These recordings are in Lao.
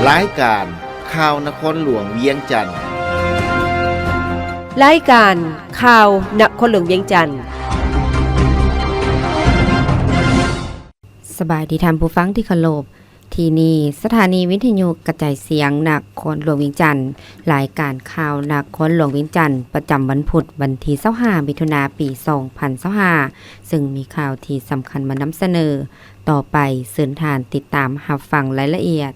ລາຍການຂ່າວນະຄອນຫຼວງວຽງຈັນ. ລາຍການຂ່າວນະຄອນຫຼວງວຽງຈັນ. ສະບາຍດີທ່ານຜູ້ຟັງທີ່ເຄົາລົບ. ທີ່ນີ້ສະຖານີວິທະຍຸກະຈາຍສຽງນະຄອນຫຼວງວຽງຈັນ. ລາຍການຂ່າວນະຄອນຫຼວງວຽງຈັນ ປະຈຳວັນພຸດ ວັນທີຊາວຫ້າ ມິຖຸນາ ປີສອງພັນຊາວຫ້າ ເຊິ່ງມີຂ່າວທີ່ສຳຄັນມານຳສະເໜີ. ຕໍ່ໄປເຊີນທ່ານຕິດຕາມຮັບຟັງລາຍລະອຽດ.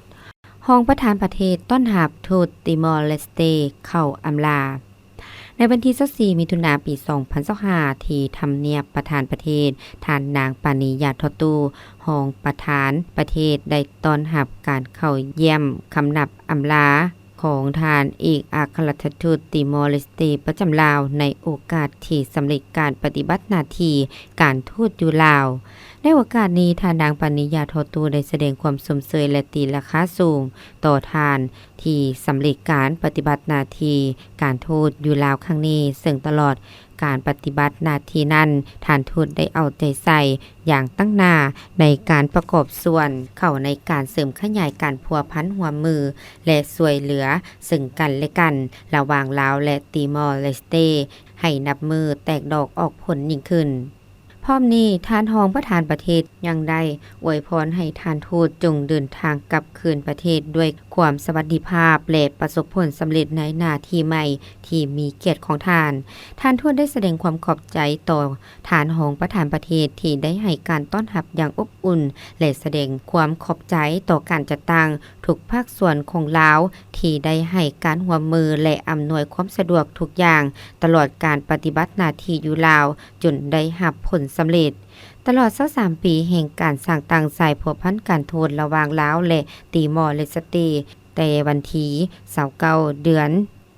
ຮອງປະທານປະເທດຕ້ອນຮັບທູດຕີມໍເລສເຕເຂົ້າອຳລາ. ໃນວັນທີຊາວສີ່ ມິຖຸນາ ປີສອງພັນຊາວຫ້າ ທີ່ທຳນຽບປະທານປະເທດ, ທ່ານນາງ ປານີ ຢາທໍຕູ້ ຮອງປະທານປະເທດ ໄດ້ຕ້ອນຮັບການເຂົ້າຢ້ຽມຄຳນັບອຳລາຂອງທ່ານເອກອັກຄະລັດຖະທູດຕີມໍເລສເຕປະຈຳລາວ ໃນໂອກາດທີ່ສຳເລັດການປະຕິບັດໜ້າທີ່ການທູດຢູ່ລາວ. ໃນໂອກາດນີ້, ທ່ານນາງ ປານີ ຢາທໍຕູ້ ໄດ້ສະແດງຄວາມຊົມເຊີຍ ແລະ ຕີລາຄາສູງຕໍ່ທ່ານ ທີ່ສຳເລັດການປະຕິບັດໜ້າທີ່ການທູດຢູ່ລາວຄັ້ງນີ້, ເຊິ່ງຕະຫຼອດການປະຕິບັດໜ້າທີ່ນັ້ນ, ທ່ານທູດໄດ້ເອົາໃຈໃສ່ຢ່າງຕັ້ງໜ້າໃນການປະກອບສ່ວນເຂົ້າໃນການເສີມຂະຫຍາຍການພົວພັນຮ່ວມມື ແລະ ຊ່ວຍເຫຼືອເຊິ່ງກັນແລະກັນ ລະຫວ່າງລາວ ແລະ ຕີມໍເລສເຕ ໃຫ້ນັບມື້ແຕກດອກອອກຜົນຍິ່ງຂຶ້ນ. ພ້ອມນີ້, ທ່ານຮອງປະທານປະເທດຍັງໄດ້ອວຍພອນໃຫ້ທ່ານທູດຈົ່ງເດີນທາງກັບຄືນປະເທດດ້ວຍຄວາມສະຫວັດດີພາບ ແລະ ປະສົບຜົນສຳເລັດໃນໜ້າທີ່ໃໝ່ທີ່ມີກຽດຂອງທ່ານ. ທ່ານທູດໄດ້ສະແດງຄວາມຂອບໃຈຕໍ່ທ່ານຮອງປະທານປະເທດທີ່ໄດ້ໃຫ້ການຕ້ອນຮັບຢ່າງອົບອຸ່ນ ແລະ ສະແດງຄວາມຂອບໃຈຕໍ່ການຈັດຕັ້ງທຸກພາກສ່ວນຂອງລາວທີ່ໄດ້ໃຫ້ການຮ່ວມມື ແລະ ອຳນວຍຄວາມສະດວກທຸກຢ່າງຕະຫຼອດການປະຕິບັດໜ້າທີ່ຢູ່ລາວ ຈົນໄດ້ຮັບຜົນສຳເລັດ. ຕະຫຼອດຊາວສາມປີແຫ່ງການສ້າງຕັ້ງສາຍພົວພັນການທູດລະຫວ່າງລາວ ແລະ ຕີມໍເລສເຕ ແຕ່ວັນທີຊາວເກົ້າ ເດືອນ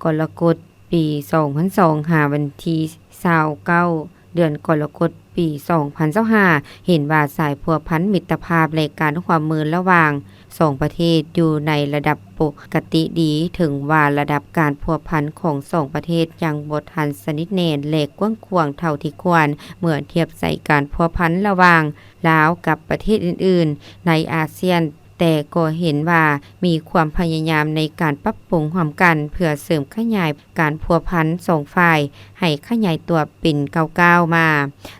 ກໍລະກົດ ປີສອງພັນສອງ ຫາວັນທີຊາວເກົ້າ ເດືອນກໍລະກົດ ປີສອງພັນຊາວຫ້າ ເຫັນວ່າສາຍພົວພັນມິດຕະພາບ ແລະ ການຮ່ວມມືລະຫວ່າງ ສອງປະເທດຢູ່ໃນລະດັບປົກກະຕິດີ, ເຖິງວ່າລະດັບການພົວພັນຂອງສອງປະເທດຍັງບໍ່ທັນສະໜິດແໜ້ນ ແລະ ກວ້າງຂວາງເທົ່າທີ່ຄວນ ເມື່ອທຽບໃສ່ການພົວພັນລະຫວ່າງລາວກັບປະເທດອື່ນໆໃນອາຊຽນ, ແຕ່ກໍເຫັນວ່າມີຄວາມພະຍາຍາມໃນການປັບປຸງຮ່ວມກັນ ເພື່ອເສີມຂະຫຍາຍການພົວພັນສອງຝ່າຍໃຫ້ຂະຫຍາຍຕົວເປັນກ້າວໆມາ.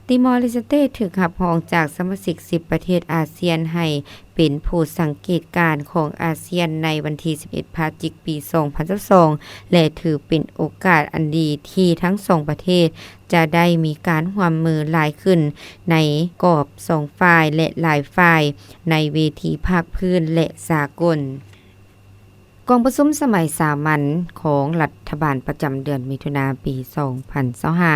ຕີມໍເລສເຕຖືກຮັບຮອງຈາກສະມາຊິກສິບປະເທດອາຊຽນໃຫ້ ເປັນຜູ້ສັງເກດການຂອງອາຊຽນໃນວັນທີສິບເອັດ ພະຈິກ ປີສອງພັນຊາວສອງ ແລະ ຖືເປັນໂອກາດອັນດີທີ່ທັງສອງປະເທດຈະໄດ້ມີການຮ່ວມມືຫຼາຍຂຶ້ນໃນກອບສອງຝ່າຍ ແລະ ຫຼາຍຝ່າຍໃນເວທີພາກພື້ນ ແລະ ສາກົນ. ກອງປະຊຸມສະໄໝສາມັນຂອງລັດຖະບານປະຈຳເດືອນມິຖຸນາ ປີສອງພັນຊາວຫ້າ.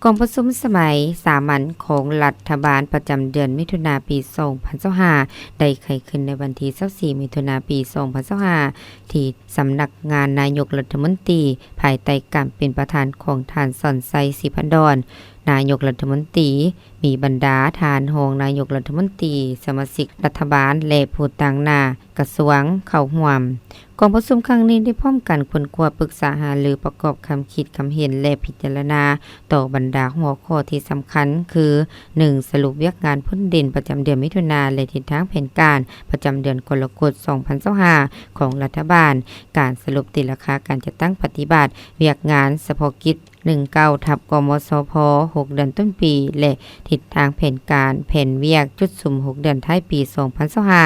ກອງປະຊຸມສະໄໝສາມັນຂອງລັດຖະບານປະຈຳເດືອນມິຖຸນາ ປີສອງພັນຊາວຫ້າ ໄດ້ໄຂຂຶ້ນໃນວັນທີຊາວສີ່ ມິຖຸນາ ປີສອງພັນຊາວຫ້າ ທີ່ສຳນັກງານນາຍົກລັດຖະມົນຕີ ພາຍໃຕ້ການເປັນປະທານຂອງທ່ານ ສອນໄຊ ສີພັນດອນ ນາຍົກລັດຖະມົນຕີ, ມີບັນດາທ່ານຮອງນາຍົກລັດຖະມົນຕີ, ສະມາຊິກລັດຖະບານ ແລະ ຜູ້ຕາງໜ້າກະຊວງເຂົ້າຮ່ວມ. ກອງປະຊຸມຄັ້ງນີ້ໄດ້ພ້ອມກັນຄົ້ນຄວ້າ, ປຶກສາຫາລື, ປະກອບຄຳຄິດຄຳເຫັນ ແລະ ພິຈາລະນາຕໍ່ບັນດາຫົວຂໍ້ທີ່ສຳຄັນຄື ໜຶ່ງ ສະຫຼຸບວຽກງານພົ້ນເດັ່ນປະຈຳເດືອນມິຖຸນາ ແລະ ທິດທາງແຜນການປະຈຳເດືອນກໍລະກົດ ສອງພັນຊາວຫ້າ ຂອງລັດຖະບານ, ການສະຫຼຸບຕີລາຄາການຈັດຕັ້ງປະຕິບັດວຽກງານສະເພາະກິດ ໜຶ່ງເກົ້າ ທັບ ກມສພ ຫົກເດືອນຕົ້ນປີ ແລະ ທິດທາງແຜນການແຜນວຽກຈຸດສຸມຫົກເດືອນທ້າຍປີສອງພັນຊາວຫ້າ,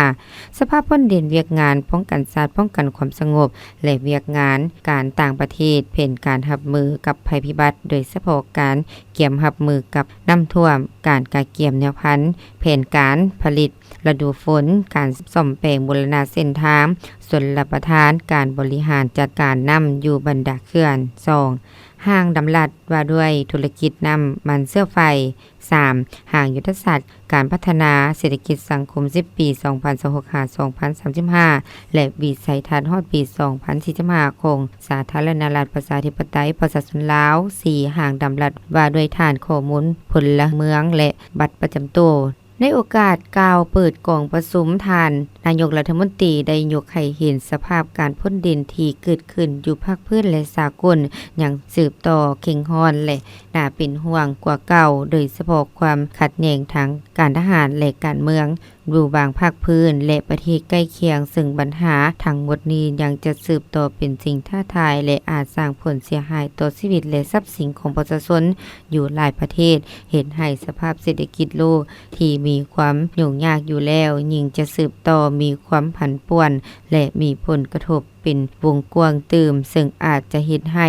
ສະພາບພົ້ນເດັ່ນວຽກງານປ້ອງກັນຊາດ, ປ້ອງກັນຄວາມສະຫງົບ ແລະ ວຽກງານການຕ່າງປະເທດ, ແຜນການຮັບມືກັບໄພພິບັດ, ໂດຍສະເພາະການກຽມຮັບມືກັບນ້ຳຖ້ວມ, ການກະກຽມແນວພັນ, ແຜນການຜະລິດລະດູຝົນ, ການສ້ອມແປງບູລະນະເສັ້ນທາງຊົນລະປະທານ, ການບໍລິຫານຈັດການນ້ຳຢູ່ບັນດາເຂື່ອນ. ສອງ ຮ່າງດຳລັດວ່າດ້ວຍທຸລະກິດນ້ຳມັນເຊື້ອໄຟ. ສາມ ຮ່າງຍຸດທະສາດການພັດທະນາເສດຖະກິດສັງຄົມສິບປີ ສອງພັນຊາວຫົກ ຫາ ສອງພັນສາມສິບຫ້າ ແລະ ວິໄສທັດຮອດປີສອງພັນສີ່ສິບຫ້າ ຂອງສາທາລະນະລັດປະຊາທິປະໄຕປະຊາຊົນລາວ. ສີ່ ຮ່າງດຳລັດວ່າດ້ວຍຖານຂໍ້ມູນພົນລະເມືອງ ແລະ ບັດປະຈຳໂຕ. ໃນໂອກາດກ່າວເປີດກອງປະຊຸມ, ທ່ານນາຍົກລັດຖະມົນຕີໄດ້ຍົກໃຫ້ເຫັນສະພາບການພົ້ນເດັ່ນທີ່ເກີດຂຶ້ນຢູ່ພາກພື້ນ ແລະ ສາກົນ ຍັງສືບຕໍ່ເຄັ່ງຮ້ອນ ແລະ ໜ້າເປັນຫ່ວງກວ່າເກົ່າ, ໂດຍສະເພາະຄວາມຂັດແຍ່ງທາງການທະຫານ ແລະ ການເມືອງ ຢູ່ບາງພາກພື້ນ ແລະ ປະເທດໃກ້ຄຽງ, ເຊິ່ງບັນຫາທັງໝົດນີ້ຍັງຈະສືບຕໍ່ເປັນສິ່ງທ້າທາຍ ແລະ ອາດສ້າງຜົນເສຍຫາຍຕໍ່ຊີວິດ ແລະ ຊັບສິນຂອງປະຊາຊົນຢູ່ຫຼາຍປະເທດ, ເຮັດໃຫ້ສະພາບເສດຖະກິດໂລກທີ່ມີຄວາມຫຍຸ້ງຍາກຢູ່ແລ້ວ ຍິ່ງຈະສືບຕໍ່ມີຄວາມຜັນປ່ວນ ແລະ ມີຜົນກະທົບເປັນວົງກວ້າງຕື່ມ, ເຊິ່ງອາດຈະເຮັດໃຫ້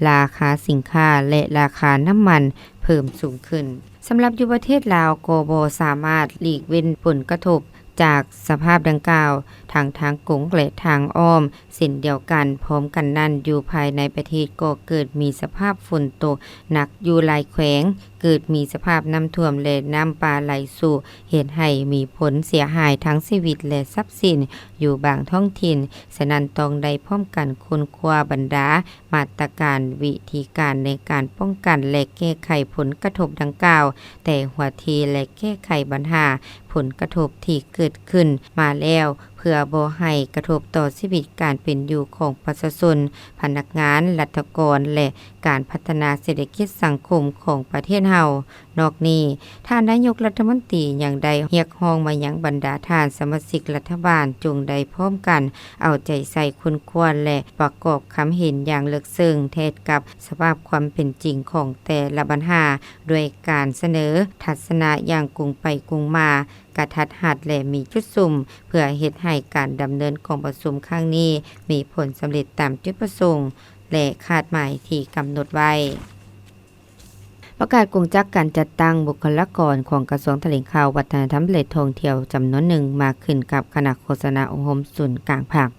ລາຄາສິນຄ້າ ແລະ ລາຄານ້ຳມັນເພີ່ມສູງຂຶ້ນ. ສຳລັບຢູ່ປະເທດລາວກໍບໍ່ສາມາດຫຼີກເວັ້ນຜົນກະທົບຈາກສະພາບດັ່ງກ່າວ ທັງທາງກົງ ແລະ ທາງອ້ອມເຊັ່ນດຽວກັນ. ພ້ອມກັນນັ້ນ, ຢູ່ພາຍໃນປະເທດກໍເກີດມີສະພາບຝົນຕົກໜັກຢູ່ຫຼາຍແຂວງ, ເກີດມີສະພາບນ້ຳຖ້ວມ ແລະ ນ້ຳປ່າໄຫຼສູງ, ເຮັດໃຫ້ມີຜົນເສຍຫາຍທັງຊີວິດ ແລະ ຊັບສິນຢູ່ບາງທ້ອງຖິ່ນ. ສະນັ້ນ, ຕ້ອງໄດ້ພ້ອມກັນຄົ້ນຄວ້າບັນດາ ມາດຕະການ, ວິທີການໃນການປ້ອງກັນ ແລະ ແກ້ໄຂຜົນກະທົບດັ່ງກ່າວ ແຕ່ຫົວທີ ແລະ ແກ້ໄຂບັນຫາຜົນກະທົບທີ່ເກີດຂຶ້ນມາແລ້ວ ເພື່ອບໍ່ໃຫ້ກະທົບຕໍ່ຊີວິດການເປັນຢູ່ຂອງປະຊາຊົນ, ພະນັກງານ, ລັດຖະກອນ ແລະ ການພັດທະນາເສດຖະກິດສັງຄົມຂອງປະເທດເຮົາ. ນອກນີ້, ທ່ານນາຍົກລັດຖະມົນຕີຍັງໄດ້ຮຽກຮ້ອງມາຍັງບັນດາທ່ານສະມາຊິກລັດຖະບານ ຈົ່ງໄດ້ພ້ອມກັນເອົາໃຈໃສ່ຄົ້ນຄວ້າ ແລະ ປະກອບຄຳເຫັນຢ່າງເລິກເຊິ່ງແທດກັບສະພາບຄວາມເປັນຈິງຂອງແຕ່ລະບັນຫາ ດ້ວຍການສະເໜີທັດສະນະຢ່າງກົງໄປກົງມາ, ກະທັດຮັດ ແລະ ມີຈຸດສຸມ, ເພື່ອເຮັດໃຫ້ການດຳເນີນກອງປະຊຸມຄັ້ງນີ້ມີຜົນສຳເລັດຕາມຈຸດປະສົງ ແລະ ຄາດໝາຍທີ່ກຳນົດໄວ້. ປະກາດກົງຈັກການຈັດຕັ້ງບຸກຄະລາກອນຂອງກະຊວງຖະແຫຼງຂ່າວ, ວັດທະນະທຳ ແລະ ທ່ອງທ່ຽວຈຳນວນໜຶ່ງ ມາຂຶ້ນກັບຄະນະໂຄສະນາອົບຮົມສູນກາງພັກ.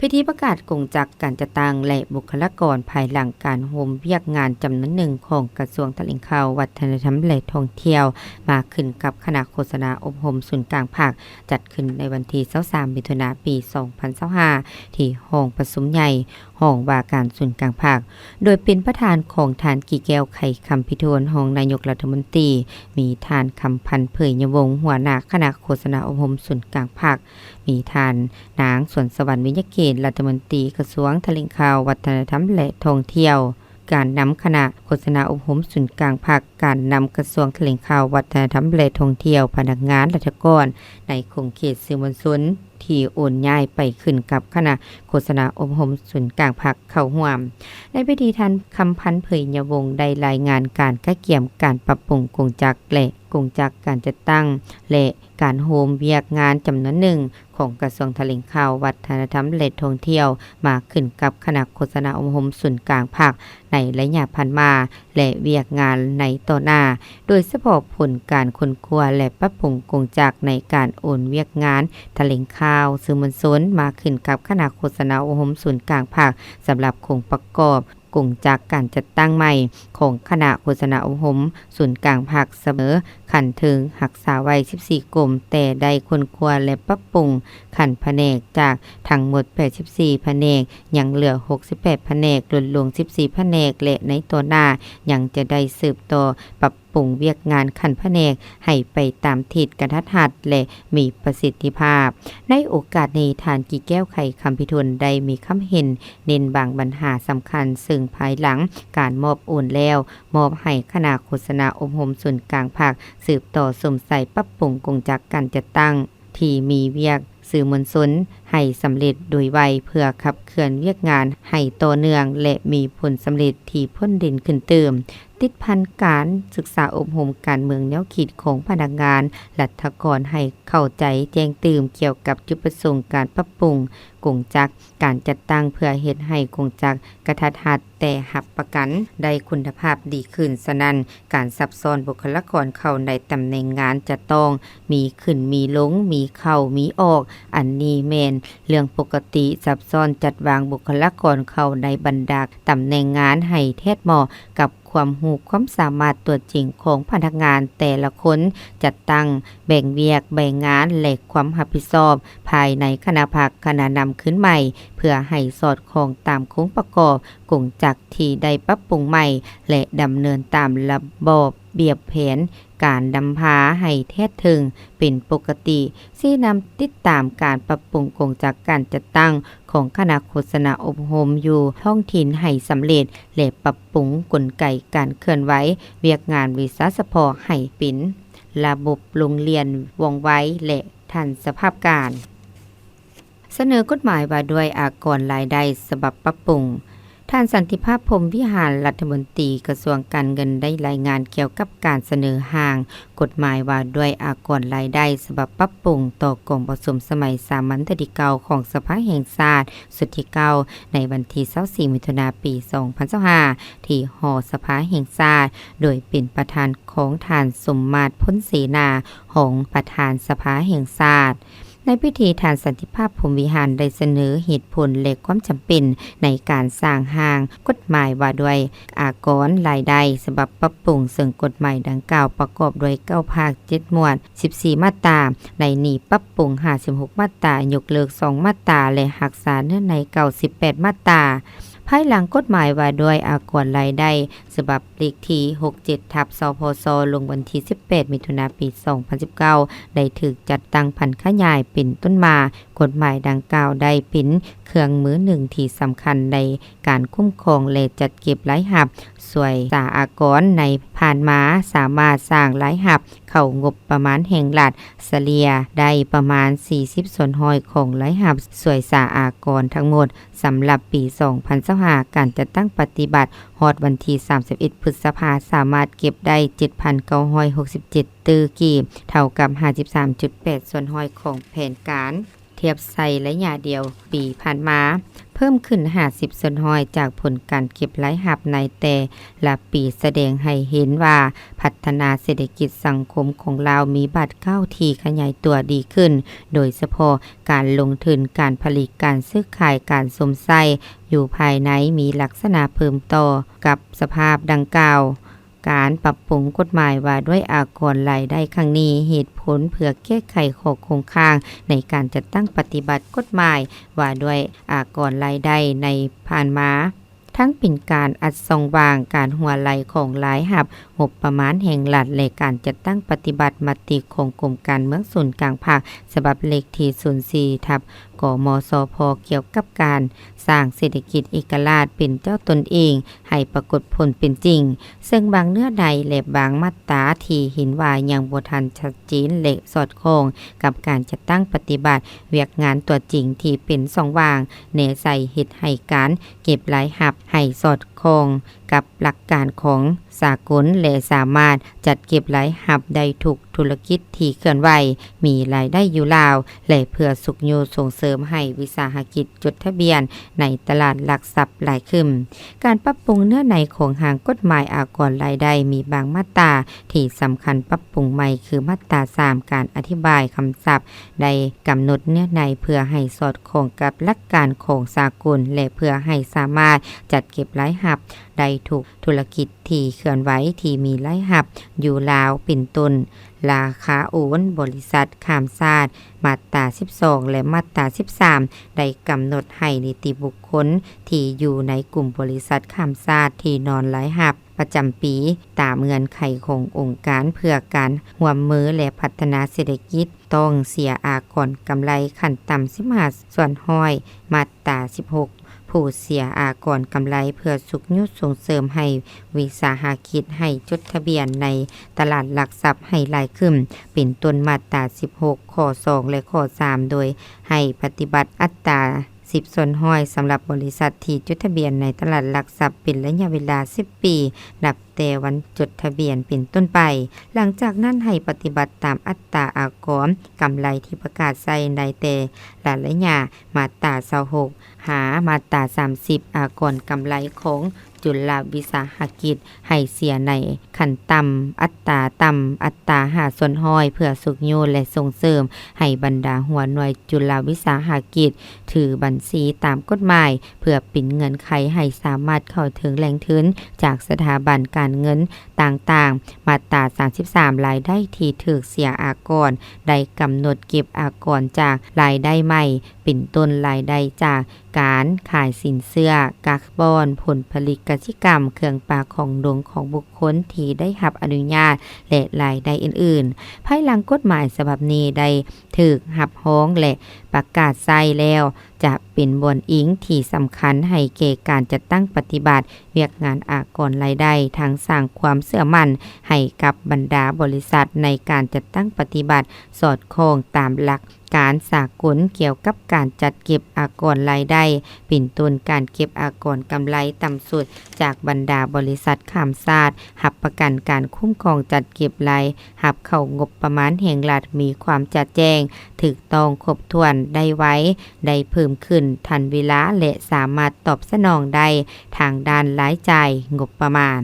ພິທີປະກາດກົງຈັກການຈັດຕັ້ງ ແລະ ບຸກຄະລາກອນ ພາຍຫຼັງການໂຮມວຽກງານຈຳນວນໜຶ່ງຂອງກະຊວງຖະແຫຼງຂ່າວ, ວັດທະນະທຳ ແລະ ທ່ອງທ່ຽວ ມາຂຶ້ນກັບຄະນະໂຄສະນາອົບຮົມສູນກາງພັກ ຈັດຂຶ້ນໃນວັນທີຊາວສາມ ມິຖຸນາ ປີສອງພັນຊາວຫ້າ ທີ່ຫ້ອງປະຊຸມໃຫຍ່ ຫ້ອງວ່າການສູນກາງພັກ ໂດຍເປັນປະທານຂອງທ່ານ ກີແກ້ວ ໄຂຄຳພິທູນ ຮອງນາຍົກລັດຖະມົນຕີ, ມີທ່ານ ຄຳພັນ ເຜີຍຍະວົງ ຫົວໜ້າຄະນະໂຄສະນາອົບຮົມສູນກາງພັກ, ມີທ່ານນາງ ສວນສະຫວັນ ວິຍະເກດ ລັດຖະມົນຕີກະຊວງຖະແຫຼງຂ່າວ, ວັດທະນະທຳ ແລະ ທ່ອງທ່ຽວ, ການນຳຄະນະໂຄສະນາອົບຮົມສູນກາງພັກ, ການນຳກະຊວງຖະແຫຼງຂ່າວ, ວັດທະນະທຳ ແລະ ທ່ອງທ່ຽວ, ພະນັກງານ, ລັດຖະກອນໃນຂົງເຂດສື່ມວນຊົນ ທີ່ໂອນຍ້າຍໄປຂຶ້ນກັບຄະນະໂຄສະນາອົບຮົມສູນກາງພັກເຂົ້າຮ່ວມ. ໃນພິທີ, ທ່ານ ຄຳພັນ ເຜີຍຍະວົງ ໄດ້ລາຍງານການກະກຽມການປັບປຸງກົງຈັກ ແລະ ກົງຈັກການຈັດຕັ້ງ ແລະ ການໂຮມວຽກງານຈຳນວນໜຶ່ງຂອງກະຊວງຖະແຫຼງຂ່າວ, ວັດທະນະທຳ ແລະ ທ່ອງທ່ຽວ ມາຂຶ້ນກັບຄະນະໂຄສະນາອົບຮົມສູນກາງພັກໃນໄລຍະຜ່ານມາ ແລະ ວຽກງານໃນຕໍ່ໜ້າ, ໂດຍສະເພາະຜົນການຄົ້ນຄວ້າ ແລະ ປັບປຸງກົງຈັກໃນການໂອນວຽກງານຖະແຫຼງຂ່າວ, ສື່ມວນຊົນ ມາຂຶ້ນກັບຄະນະໂຄສະນາອົບຮົມສູນກາງພັກ ສຳລັບໂຄງປະກອບ ກົງຈັກການຈັດຕັ້ງໃໝ່ຂອງຄະນະໂຄສະນາອົບຮົມສູນກາງພັກສະເໝີຂັ້ນເທິງຮັກສາໄວ້ສິບສີ່ກົມ, ແຕ່ໄດ້ຄົ້ນຄວ້າ ແລະ ປັບປຸງຂັ້ນພະແນກ ຈາກທັງໝົດແປດສິບສີ່ພະແນກ ຍັງເຫຼືອຫົກສິບແປດພະແນກ, ຫຼຸດລົງສິບສີ່ພະແນກ ແລະ ໃນຕໍ່ໜ້າຍັງຈະໄດ້ສືບຕໍ່ປັບປຸງວຽກງານຂັ້ນພະແນກໃຫ້ໄປຕາມທິດກະທັດຮັດ ແລະ ມີປະສິດທິພາບ. ໃນໂອກາດນີ້, ທ່ານ ກີແກ້ວ ໄຂຄຳພິທູນ ໄດ້ມີຄຳເຫັນ ເນັ້ນບາງບັນຫາສຳຄັນ ເຊິ່ງພາຍຫຼັງການມອບໂອນແລ້ວ, ມອບໃຫ້ຄະນະໂຄສະນາອົບຮົມສູນກາງພັກ ສືບຕໍ່ຊົມໃສ່ປັບປຸງກົງຈັກການຈັດຕັ້ງທີ່ມີວຽກສື່ມວນຊົນໃຫ້ສຳເລັດໂດຍໄວ ເພື່ອຂັບເຄື່ອນວຽກງານໃຫ້ຕໍ່ເນື່ອງ ແລະ ມີຜົນສຳເລັດທີ່ພົ້ນເດັ່ນຂຶ້ນຕື່ມ. ຕິດພັນການສຶກສາອົບຮົມການເມືອງແນວຄິດຂອງພະນັກງານລັດຖະກອນໃຫ້ເຂົ້າໃຈແຈ້ງຕື່ມກ່ຽວກັບຈຸດປະສົງການປັບປຸງ ກົງຈັກການຈັດຕັ້ງ ເພື່ອເຮັດໃຫ້ກົງຈັກກະທັດຮັດ ແຕ່ຮັບປະກັນໄດ້ຄຸນນະພາບດີຂຶ້ນ. ສະນັ້ນ, ການສັບຊ້ອນບຸກຄະລາກອນເຂົ້າໃນຕຳແໜ່ງງານຈະຕ້ອງມີຂຶ້ນມີລົງ, ມີເຂົ້າມີອອກ. ອັນນີ້ແມ່ນເລື່ອງປົກກະຕິ. ສັບຊ້ອນຈັດວາງບຸກຄະລາກອນເຂົ້າໃນບັນດາຕຳແໜ່ງງານໃຫ້ແທດເໝາະກັບຄວາມຮູ້ຄວາມສາມາດຕົວຈິງຂອງພະນັກງານແຕ່ລະຄົນ, ຈັດຕັ້ງ ແບ່ງວຽກແບ່ງງານ ແລະ ຄວາມຮັບຜິດຊອບພາຍໃນຄະນະພັກ, ຄະນະນຳຄືນໃໝ່ ເພື່ອໃຫ້ສອດຄ່ອງຕາມໂຄງປະກອບກົງຈັກທີ່ໄດ້ປັບປຸງໃໝ່ ແລະ ດຳເນີນຕາມລະບອບແບບແຜນການນຳພາໃຫ້ແທດເຖິງເປັນປົກກະຕິ, ຊີ້ນຳຕິດຕາມການປັບປຸງກົງຈັກການຈັດຕັ້ງຂອງຄະນະໂຄສະນາອົບຮົມຢູ່ທ້ອງຖິ່ນໃຫ້ສຳເລັດ ແລະ ປັບປຸງກົນໄກການເຄື່ອນໄຫວວຽກງານວິຊາສະເພາະໃຫ້ເປັນ ລະບົບໂຮງຮຽນວ່ອງໄວ ແລະ ທັນສະພາບການ. ສະເໜີກົດໝາຍວ່າດ້ວຍອາກອນລາຍໄດ້ສະບັບປັບປຸງ. ທ່ານ ສັນຕິພາບ ພົມວິຫານ ລັດຖະມົນຕີກະຊວງການເງິນ ໄດ້ລາຍງານກ່ຽວກັບການສະເໜີຮ່າງກົດໝາຍວ່າດ້ວຍອາກອນລາຍໄດ້ສະບັບປັບປຸງຕໍ່ກອງປະຊຸມສະໄໝສາມັນເທື່ອທີເກົ້າຂອງສະພາແຫ່ງຊາດ ຊຸດທີເກົ້າ ໃນວັນທີຊາວສີ່ ມິຖຸນາ ປີສອງພັນຊາວຫ້າ ທີ່ຫໍສະພາແຫ່ງຊາດ ໂດຍເປັນປະທານຂອງທ່ານ ສົມມາດ ພົນເສນາ ຮອງປະທານສະພາແຫ່ງຊາດ. ໃນພິທີ ທ່ານ ສັນຕິພາບ ພົມວິຫານ ໄດ້ສະເໜີເຫດຜົນ ແລະ ຄວາມຈຳເປັນໃນການສ້າງຮ່າງກົດໝາຍວ່າດ້ວຍອາກອນລາຍໄດ້ສະບັບປັບປຸງ, ເຊິ່ງກົດໝາຍດັ່ງກ່າວປະກອບດ້ວຍເກົ້າພາກ ເຈັດໝວດ ສິບສີ່ມາດຕາ, ໃນນີ້ປັບປຸງຫ້າສິບຫົກມາດຕາ, ຍົກເລີກສອງມາດຕາ ແລະ ຮັກສາເນື້ອໃນເກົ້າສິບແປດມາດຕາ. ພາຍຫຼັງກົດໝາຍວ່າດ້ວຍອາກອນລາຍໄດ້ ສະບັບເລກທີຫົກເຈັດ ທັບ ສພຊ ລົງວັນທີສິບແປດ ມິຖຸນາ ປີສອງພັນສິບເກົ້າ ໄດ້ຖືກຈັດຕັ້ງຜັນຂະຫຍາຍເປັນຕົ້ນມາ, ກົດໝາຍດັ່ງກ່າວໄດ້ເປັນເຄື່ອງມືໜຶ່ງທີ່ສຳຄັນໃນການຄຸ້ມຄອງ ແລະ ຈັດເກັບລາຍຮັບສວຍສາອາກອນໃນຜ່ານມາ ສາມາດສ້າງລາຍຮັບເຂົ້າງົບປະມານແຫ່ງລັດ ສະເລ່ຍໄດ້ປະມານສີ່ສິບສ່ວນຮ້ອຍຂອງລາຍຮັບສວຍສາອາກອນທັງໝົດ. ສຳລັບປີສອງພັນຊາວຫ້າ ການຈັດຕັ້ງປະຕິບັດຮອດວັນທີສາມສິບເອັດ ພຶດສະພາ ສາມາດເກັບໄດ້ເຈັດພັນເກົ້າຮ້ອຍຫົກສິບເຈັດຕື້ກີບ, ເທົ່າກັບຫ້າສິບສາມຈຸດແປດສ່ວນຮ້ອຍຂອງແຜນການ, ທຽບໃສ່ໄລຍະດຽວປີຜ່ານມາ, ເພີ່ມຂຶ້ນຫ້າສິບສ່ວນຮ້ອຍຈາກຜົນການເກັບລາຍຮັບໃນແຕ່ລະປີ, ສະແດງໃຫ້ເຫັນວ່າພັດທະນາເສດຖະກິດສັງຄົມຂອງລາວມີບາດກ້າວທີ່ຂະຫຍາຍຕົວດີຂຶ້ນ, ໂດຍສະເພາະ ການລົງທຶນ, ການຜະລິດ, ການຊື້ຂາຍ, ການຊົມໃຊ້ຢູ່ພາຍໃນມີລັກສະນະເພີ່ມຕໍ່ກັບສະພາບດັ່ງກ່າວ. ການປັບປຸງກົດໝາຍວ່າດ້ວຍອາກອນລາຍໄດ້ຄັ້ງນີ້, ເຫດຜົນເພື່ອແກ້ໄຂຂໍ້ຄົງຄ້າງໃນການຈັດຕັ້ງປະຕິບັດກົດໝາຍວ່າດ້ວຍອາກອນລາຍໄດ້ໃນຜ່ານມາ, ທັງເປັນການອັດຊ່ອງວ່າງການຮົ່ວໄຫຼຂອງລາຍຮັບ ງົບປະມານແຫ່ງລັດ ແລະ ການຈັດຕັ້ງປະຕິບັດມະຕິຂອງກົມການເມືອງສູນກາງພັກ ສະບັບເລກທີສູນສີ່ ທັບ ກມສພ ກ່ຽວກັບການສ້າງເສດຖະກິດເອກະລາດເປັນເຈົ້າຕົນເອງໃຫ້ປາກົດຜົນເປັນຈິງ, ເຊິ່ງບາງເນື້ອໃນ ແລະ ບາງມາດຕາທີ່ເຫັນວ່າຍັງບໍ່ທັນຊັດເຈນ ແລະ ສອດຄ່ອງກັບການຈັດຕັ້ງປະຕິບັດວຽກງານຕົວຈິງທີ່ເປັນຊ່ອງວ່າງ, ແນໃສ່ເຮັດໃຫ້ການເກັບລາຍຮັບໃຫ້ສອດຄ່ອງ ກັບຫຼັກການຂອງສາກົນ ແລະ ສາມາດຈັດເກັບລາຍຮັບໄດ້ທຸກທຸລະກິດທີ່ເຄື່ອນໄຫວ, ມີລາຍໄດ້ຢູ່ລາວ ແລະ ເພື່ອຊຸກຍູ້ສົ່ງເສີມໃຫ້ວິສາຫະກິດຈົດທະບຽນໃນຕະຫຼາດຫຼັກຊັບຫຼາຍຂຶ້ນ. ການປັບປຸງເນື້ອໃນຂອງຮ່າງກົດໝາຍອາກອນລາຍໄດ້ ມີບາງມາດຕາທີ່ສຳຄັນປັບປຸງໃໝ່ ຄືມາດຕາສາມ ການອະທິບາຍຄຳສັບ ໄດ້ກຳນົດເນື້ອໃນເພື່ອໃຫ້ສອດຄ່ອງກັບຫຼັກການຂອງສາກົນ ແລະ ເພື່ອໃຫ້ສາມາດຈັດເກັບລາຍຮັບ ໄດ້ທຸກທຸລະກິດທີ່ເຄື່ອນໄຫວທີ່ມີລາຍຮັບຢູ່ລາວ ເປັນຕົ້ນ ລາຄາໂອນບໍລິສັດຂ້າມຊາດ ມາດຕາສິບສອງ ແລະ ມາດຕາສິບສາມ ໄດ້ກຳນົດໃຫ້ນິຕິບຸກຄົນທີ່ຢູ່ໃນກຸ່ມບໍລິສັດຂ້າມຊາດທີ່ນອນລາຍຮັບປະຈຳປີ ຕາມເງື່ອນໄຂຂອງອົງການເພື່ອການຮ່ວມມື ແລະ ພັດທະນາເສດຖະກິດ ຕ້ອງເສຍອາກອນກຳໄລຂັ້ນຕ່ຳສິບຫ້າສ່ວນຮ້ອຍ ມາດຕາສິບຫົກ ຜູ້ເສຍອາກອນກຳໄລເພື່ອຊຸກຍູ້ສົ່ງເສີມໃຫ້ວິສາຫະກິດໃຫ້ຈົດທະບຽນໃນຕະຫຼາດຫຼັກຊັບໃຫ້ຫຼາຍຂຶ້ນ ເປັນຕົ້ນມາດຕາສິບຫົກ ຂໍ້ສອງ ແລະ ຂໍ້ສາມ ໂດຍໃຫ້ປະຕິບັດອັດຕາສິບສ່ວນຮ້ອຍ ສຳລັບບໍລິສັດທີ່ຈົດທະບຽນໃນຕະຫຼາດຫຼັກຊັບເປັນໄລຍະເວລາສິບປີ ນັບ ແຕ່ວັນຈົດທະບຽນເປັນຕົ້ນໄປ. ຫຼັງຈາກນັ້ນໃຫ້ປະຕິບັດຕາມອັດຕາອາກອນກຳໄລທີ່ປະກາດໃຊ້ໃນແຕ່ລະໄລຍະ, ມາດຕາຊາວຫົກ ຫາມາດຕາສາມສິບ ອາກອນກຳໄລຂອງຈຸລະວິສາຫະກິດ ໃຫ້ເສຍໃນຂັ້ນຕ່ຳ ອັດຕາຕ່ຳ ອັດຕາຫ້າສ່ວນຮ້ອຍ ເພື່ອຊຸກຍູ້ ແລະ ສົ່ງເສີມໃຫ້ບັນດາຫົວໜ່ວຍຈຸລະວິສາຫະກິດ ຖືບັນຊີຕາມກົດໝາຍ ເພື່ອເປັນເງື່ອນໄຂໃຫ້ສາມາດເຂົ້າເຖິງແຫຼ່ງທຶນຈາກສະຖາບັນການເງິນຕ່າງໆ. ມາດຕາສາມສິບສາມ ລາຍໄດ້ທີ່ຖືກເສຍອາກອນ ໄດ້ກຳນົດເກັບອາກອນຈາກລາຍໄດ້ໃໝ່ ເປັນຕົ້ນລາຍໄດ້ຈາກການຂາຍສິນເຊື່ອກາບອນ, ຜົນຜະລິດກະສິກຳ, ເຄື່ອງປ່າຂອງດົງຂອງບຸກຄົນທີ່ໄດ້ຮັບອະນຸຍາດ ແລະ ລາຍໄດ້ອື່ນໆ. ພາຍຫຼັງກົດໝາຍສະບັບນີ້ໄດ້ຖືກຮັບຮອງ ແລະ ປະກາດໃຊ້ແລ້ວ, ຈະເປັນບ່ອນອີງທີ່ສຳຄັນໃຫ້ແກ່ການຈັດຕັ້ງປະຕິບັດວຽກງານອາກອນລາຍໄດ້, ທັງສ້າງຄວາມເຊື່ອໝັ້ນໃຫ້ກັບບັນດາບໍລິສັດໃນການຈັດຕັ້ງປະຕິບັດສອດຄ່ອງຕາມຫຼັກການສາກົນກ່ຽວກັບການຈັດເກັບອາກອນລາຍໄດ້, ເປັນຕົ້ນການເກັບອາກອນກຳໄລຕ່ຳສຸດຈາກບັນດາບໍລິສັດຂ້າມຊາດ, ຮັບປະກັນການຄຸ້ມຄອງຈັດເກັບລາຍ ຮັບເຂົ້າງົບປະມານແຫ່ງລັດມີຄວາມຈະແຈ້ງ, ຖືກຕ້ອງ, ຄົບຖ້ວນ, ໄດ້ໄວ, ໄດ້ເພີ່ມຂຶ້ນ, ທັນເວລາ ແລະ ສາມາດຕອບສະໜອງໄດ້ທາງດ້ານລາຍຈ່າຍງົບປະມານ.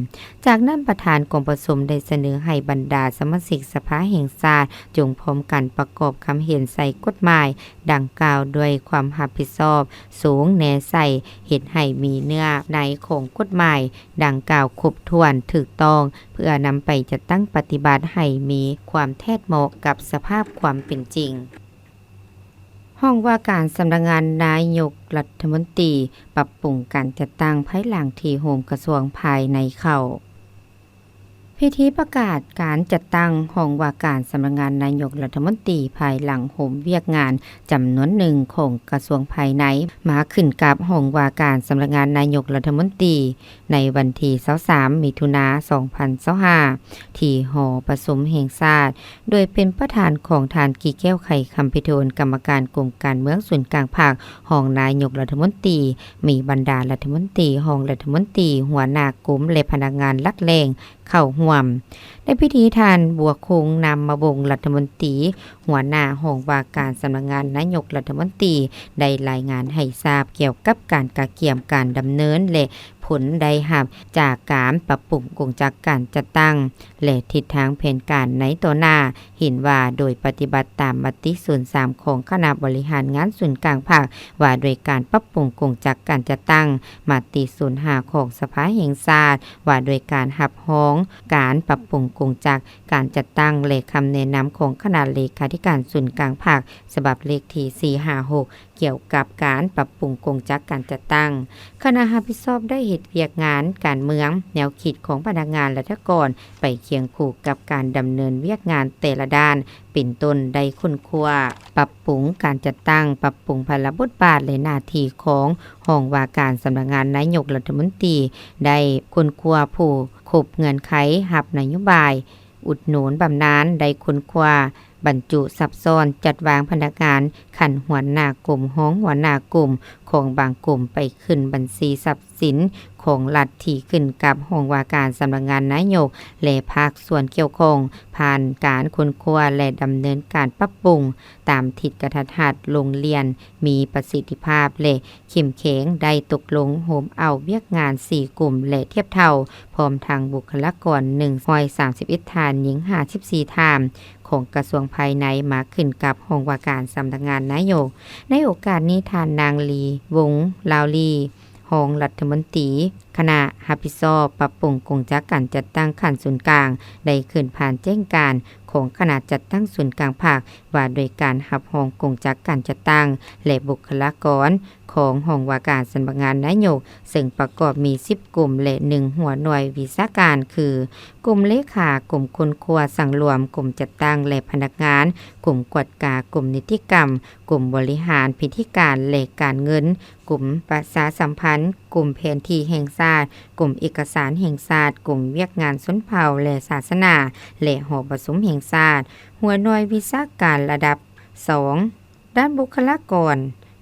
ຈາກນັ້ນ, ປະທານກອງປະຊຸມໄດ້ສະເໜີໃຫ້ບັນດາສະມາຊິກສະພາແຫ່ງຊາດ ຈົ່ງພ້ອມກັນປະກອບຄຳເຫັນໃສ່ກົດໝາຍດັ່ງກ່າວດ້ວຍຄວາມຮັບຜິດຊອບສູງແນໃສ່, ເຮັດໃຫ້ມີເນື້ອໃນຂອງກົດໝາຍ ດັ່ງກ່າວຄົບຖ້ວນ, ຖືກຕ້ອງ, ເພື່ອນຳໄປຈັດຕັ້ງປະຕິບັດໃຫ້ມີຄວາມແທດເໝາະກັບສະພາບຄວາມເປັນຈິງ. ຫ້ອງວ່າການສຳນັກງານນາຍົກລັດຖະມົນຕີ ປັບປຸງການຈັດຕັ້ງພາຍຫຼັງທີ່ໂຮມກະຊວງພາຍໃນເຂົ້າ. ພິທີປະກາດການຈັດຕັ້ງຫ້ອງວ່າການສຳນັກງານນາຍົກລັດຖະມົນຕີ ພາຍຫຼັງໂຮມວຽກງານຈຳນວນໜຶ່ງຂອງກະຊວງພາຍໃນ ມາຂຶ້ນກັບຫ້ອງວ່າການສຳນັກງານນາຍົກລັດຖະມົນຕີ ໃນວັນທີຊາວສາມ ມິຖຸນາ ສອງພັນຊາວຫ້າ ທີ່ຫໍປະຊຸມແຫ່ງຊາດ, ໂດຍເປັນປະທານຂອງທ່ານ ກີແກ້ວ ໄຂຄຳພິທູນ ກຳມະການກົມການເມືອງສູນກາງພັກ, ຮອງນາຍົກລັດຖະມົນຕີ, ມີບັນດາລັດຖະມົນຕີ, ຮອງລັດຖະມົນຕີ, ຫົວໜ້າກົມ ແລະ ພະນັກງານຫຼັກແຫຼ່ງ ເຂົ້າຮ່ວມ. ໃນພິທີ, ທ່ານ ບົວຄົງ ນາມະວົງ ລັດຖະມົນຕີ ຫົວໜ້າຫ້ອງວ່າການສຳນັກງານນາຍົກລັດຖະມົນຕີ ໄດ້ລາຍງານໃຫ້ຊາບກ່ຽວກັບການກະກຽມການດຳເນີນ ແລະ ຜົນໄດ້ຮັບຈາກການປັບປຸງກົງຈັກການຈັດຕັ້ງ ແລະ ທິດທາງແຜນການໃນຕໍ່ໜ້າ. ເຫັນວ່າໂດຍປະຕິບັດຕາມມະຕິສູນສາມຂອງຄະນະບໍລິຫານງານສູນກາງພັກ ວ່າດ້ວຍການປັບປຸງກົງຈັກການຈັດຕັ້ງ, ມະຕິສູນຫ້າຂອງສະພາແຫ່ງຊາດ ວ່າດ້ວຍການຮັບຮອງການປັບປຸງກົງຈັກການຈັດຕັ້ງ ແລະ ຄຳແນະນຳຂອງຄະນະເລຂາທິການສູນກາງພັກ ສະບັບເລກທີສີ່ຫ້າຫົກ ກ່ຽວກັບການປັບປຸງກົງຈັກການຈັດຕັ້ງ. ຄະນະຮັບຜິດຊອບໄດ້ເຮັດວຽກງານການເມືອງ, ແນວຄິດຂອງພະນັກງານລັດຖະກອນ ໄປຄຽງຄູ່ກັບການດຳເນີນວຽກງານແຕ່ລະດ້ານ, ເປັນຕົ້ນໄດ້ຄົ້ນຄວ້າ, ປັບປຸງການຈັດຕັ້ງ, ປັບປຸງພາລະບົດບາດ ແລະ ໜ້າທີ່ຂອງຫ້ອງວ່າການສຳນັກງານນາຍົກລັດຖະມົນຕີ, ໄດ້ຄົ້ນຄວ້າຜູ້ຄົບເງື່ອນໄຂຮັບນະໂຍບາຍ ອຸດໜູນບຳນານ, ໄດ້ຄົ້ນຄວ້າບັນຈຸຊັບຊ້ອນ, ຈັດວາງພະນັກງານຂັ້ນຫົວໜ້າກົມ, ຮອງຫົວໜ້າກົມຂອງບາງກົມໄປຂຶ້ນບັນຊີຊັບສິນຂອງລັດທີ່ຂຶ້ນກັບຫ້ອງວ່າການສຳນັກງານນາຍົກ ແລະ ພາກສ່ວນກ່ຽວຂ້ອງ, ຜ່ານການຄົ້ນຄວ້າ ແລະ ດຳເນີນການປັບປຸງຕາມທິດກະທັດຮັດ, ລົງລຽນ, ມີປະສິດທິພາບ ແລະ ເຂັ້ມແຂງ ໄດ້ຕົກລົງໂຮມເອົາວຽກງານສີ່ກຸ່ມ ແລະ ທຽບເທົ່າ ພ້ອມທັງບຸກຄະລາກອນໜຶ່ງຮ້ອຍສາມສິບເອັດທ່ານ, ຍິງຫ້າສິບສີ່ທ່ານ ຂອງກະຊວງພາຍໃນ ມາຂຶ້ນກັບຫ້ອງວ່າການສຳນັກງານນາຍົກ. ໃນໂອກາດນີ້, ທ່ານນາງ ລີ ວົງ ລາວລີ ຮອງລັດຖະມົນຕີ ຄະນະຮັບຜິດຊອບປັບປຸງກົງຈັກການຈັດຕັ້ງຂັ້ນສູນກາງ ໄດ້ຂຶ້ນຜ່ານແຈ້ງການຂອງຄະນະຈັດຕັ້ງສູນກາງພັກ ວ່າດ້ວຍການຮັບຮອງກົງຈັກການຈັດຕັ້ງ ແລະ ບຸກຄະລາກອນຂອງຫ້ອງວ່າການສຳນັກງານນາຍົກ, ເຊິ່ງປະກອບມີສິບກຸ່ມ ແລະ ໜຶ່ງຫົວໜ່ວຍວິຊາການ ຄື ກົມເລຂາ, ກົມຄົ້ນຄວ້າສັງລວມ, ກົມຈັດຕັ້ງ ແລະ ພະນັກງານ, ກົມກວດກາ, ກົມນິຕິກຳ, ກົມບໍລິຫານພິທີການ ແລະ ການເງິນ, ກົມປະຊາສຳພັນ, ກົມແຜນທີ່ແຫ່ງຊາດ, ກົມເອກະສານແຫ່ງຊາດ, ກົມວຽກງານຊົນເຜົ່າ ແລະ ສາສະໜາ ແລະ ຫໍປະຊຸມແຫ່ງຊາດ. ຫົວໜ່ວຍວິຊາການລະດັບສອງ ດ້ານບຸກຄະລາກອນ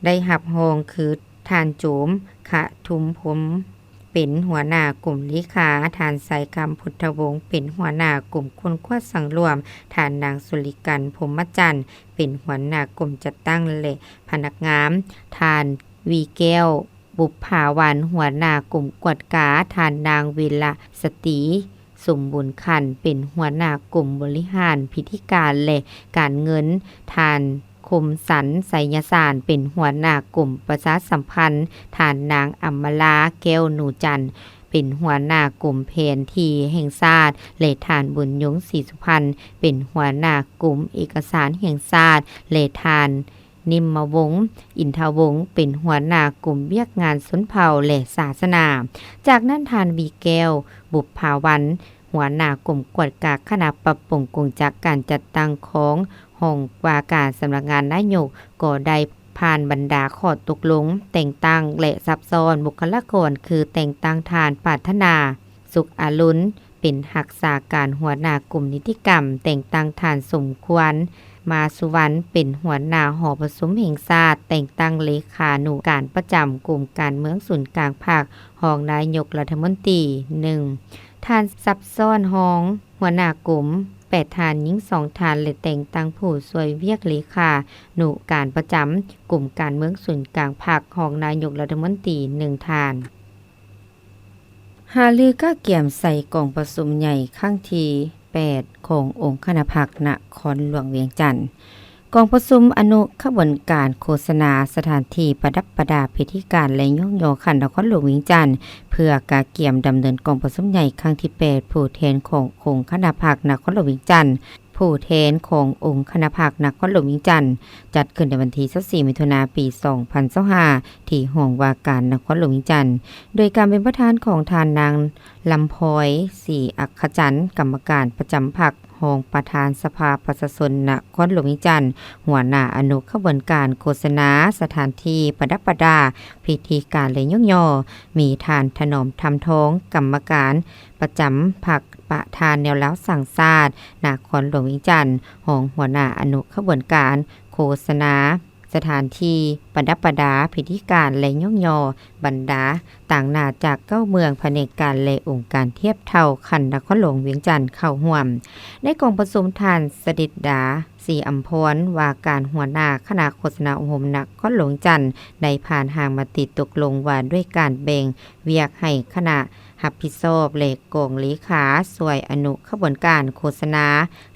ໄດ້ຮັບຮອງຄື ທ່ານ ໂຈມ ຂະທຸມພົມ ເປັນຫົວໜ້າກົມເລຂາ, ທ່ານ ໄຊຄຳ ພຸດທະວົງ ເປັນຫົວໜ້າກົມຄົ້ນຄວ້າສັງລວມ, ທ່ານ ນາງ ສຸລິກັນ ພົມມະຈັນ ເປັນຫົວໜ້າກົມຈັດຕັ້ງ ແລະ ພະນັກງານ, ທ່ານ ວີແກ້ວ ບຸບຜາວັນ ຫົວໜ້າກົມກວດກາ, ທ່ານ ນາງ ວິລະສະຕີ ສົມບູນຂັນ ເປັນຫົວໜ້າກົມບໍລິຫານພິທີການ ແລະ ການເງິນ, ທ່ານ ຄົມສັນ ໄຊຍະສານ ເປັນຫົວໜ້າກົມປະຊາສຳພັນ, ທ່ານ ນາງ ອຳມາລາ ແກ້ວນູຈັນ ເປັນຫົວໜ້າກົມແຜນທີ່ແຫ່ງຊາດ ແລະ ທ່ານ ບຸນຍົງ ສີສຸພັນ ເປັນຫົວໜ້າກົມເອກະສານແຫ່ງຊາດ ແລະ ທ່ານ ນິມມະວົງ ອິນທະວົງ ເປັນຫົວໜ້າກົມວຽກງານຊົນເຜົ່າ ແລະ ສາສະໜາ. ຈາກນັ້ນ, ທ່ານ ວີແກ້ວ ບຸບຜາວັນ ຫົວໜ້າກົມກວດກາຄະນະປັບປຸງກົງຈັກການຈັດຕັ້ງຂອງຫ້ອງວ່າການສຳນັກງານນາຍົກ ກໍໄດ້ ຜ່ານບັນດາຂໍ້ຕົກລົງແຕ່ງຕັ້ງ ແລະ ສັບຊ້ອນບຸກຄະລາກອນ ຄືແຕ່ງຕັ້ງທ່ານ ປາດຖະໜາ ສຸກອາລຸນ ເປັນຮັກສາການຫົວໜ້າກົມນິຕິກຳ, ແຕ່ງຕັ້ງທ່ານ ສົມຄວນ ມາສຸວັນ ເປັນຫົວໜ້າຫໍປະຊຸມແຫ່ງຊາດ, ແຕ່ງຕັ້ງເລຂານຸການປະຈຳກົມການເມືອງສູນກາງພັກ, ຮອງນາຍົກລັດຖະມົນຕີ ໜຶ່ງ ທ່ານ ຊັບຊ້ອນ ຮອງຫົວໜ້າກົມ ແປດທ່ານ, ຍິງ ສອງທ່ານ ແລະ ແຕ່ງຕັ້ງຜູ້ຊ່ວຍວຽກເລຂານຸການປະຈຳກົມການເມືອງສູນກາງພັກ, ຮອງນາຍົກລັດຖະມົນຕີ ໜຶ່ງທ່ານ. ຫາລືກະກຽມໃສ່ກອງປະຊຸມໃຫຍ່ຄັ້ງທີແປດ ຂອງອົງຄະນະພັກນະຄອນຫຼວງວຽງຈັນ. ກອງປະຊຸມອະນຸຂະບວນການໂຄສະນາສະຖານທີ່ປະດັບປະດາພິທີການ ແລະ ຍ້ອງຍໍຂັ້ນນະຄອນຫຼວງວຽງຈັນ ເພື່ອກະກຽມດຳເນີນກອງປະຊຸມໃຫຍ່ຄັ້ງທີແປດ ຜູ້ແທນຂອງອົງຄະນະພັກນະຄອນຫຼວງວຽງຈັນ, ຜູ້ແທນຂອງອົງຄະນະພັກນະຄອນຫຼວງວຽງຈັນ ຈັດຂຶ້ນໃນວັນທີຊາວສີ່ ມິຖຸນາ ປີສອງພັນຊາວຫ້າ ທີ່ຫ້ອງວ່າການນະຄອນຫຼວງວຽງຈັນ ໂດຍການເປັນປະທານຂອງທ່ານນາງ ລຳພອຍ ສີອັກຂະຈັນ ກຳມະການປະຈຳພັກ, ຮອງປະທານສະພາປະຊາຊົນນະຄອນຫຼວງວຽງຈັນ, ຫົວໜ້າອະນຸຂະບວນການໂຄສະນາສະຖານທີ່ປະດັບປະດາພິທີການ ແລະ ຍ້ອງຍໍ, ມີທ່ານ ຖະໜອມ ທຳທອງ ກຳມະການປະຈຳພັກ, ປະທານແນວລາວສ້າງຊາດນະຄອນຫຼວງວຽງຈັນ, ຮອງຫົວໜ້າອະນຸຂະບວນການໂຄສະນາ ສະຖານທີ່ປະດັບປະດາພິທີການ ແລະ ຍ້ອງຍໍ, ບັນດາຕາງໜ້າຈາກເກົ້າເມືອງ, ພະແນກການ ແລະ ອົງການທຽບເທົ່າຂັ້ນນະຄອນຫຼວງວຽງຈັນເຂົ້າຮ່ວມ. ໃນກອງປະຊຸມ, ທ່ານ ສະເດັດດາ ສີອຳພອນ ວ່າການຫົວໜ້າຄະນະໂຄສະນາອົບຮົມນະຄອນຫຼວງວຽງຈັນ ໄດ້ຜ່ານຮ່າງມະຕິຕົກລົງວ່າດ້ວຍການແບ່ງວຽກໃຫ້ຄະນະຮັບຜິດຊອບ ແລະ ກອງເລຂາຊ່ວຍອະນຸຂະບວນການໂຄສະນາ